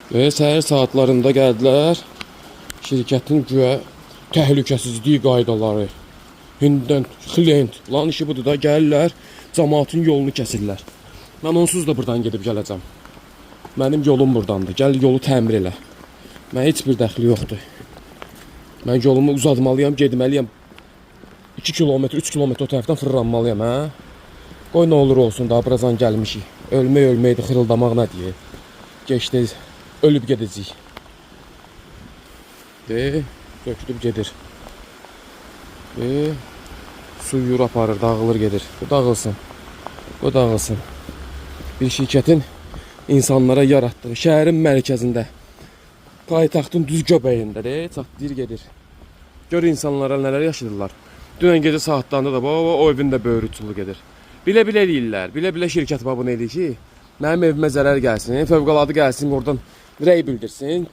Və səhər saatlarında gəldilər. Şirkətin güya təhlükəsizlik qaydaları. Hindən klient. Lan işi budur da, gəlirlər, cəmaatın yolunu kəsirlər. Mən onsuz da burdan gedib gələcəm. Mənim yolum burdandır. Gəl yolu təmir elə. Mənə heç bir dəxli yoxdur. Mən yolumu uzatmalıyam, getməliyəm. 2 kilometr, 3 kilometr o tərəfdən fırlanmalıyam, hə? Qoy nə olur olsun, daha birazdan gəlmişik. Ölmək ölməkdir, xırıldamaq nə deyir? Geçdi, ölüb gedəcəyik. De, sökülüb gedir. De, su yur aparır, dağılır gedir. Bu dağılsın. Bu dağılsın. Bir şirkətin insanlara yaratdığı şəhərin mərkəzində, paytaxtın düz göbəyində de, çatlayır gedir. Gör insanlara nələr yaşadırlar. Dünən gecə saatlarında da baba o evin də böyrü çulu gedir. Bilə-bilə eləyirlər. Bilə-bilə şirkət bunu eləyir ki, mənim evimə zərər gəlsin, fövqəladə gəlsin, oradan rəy bildirsin.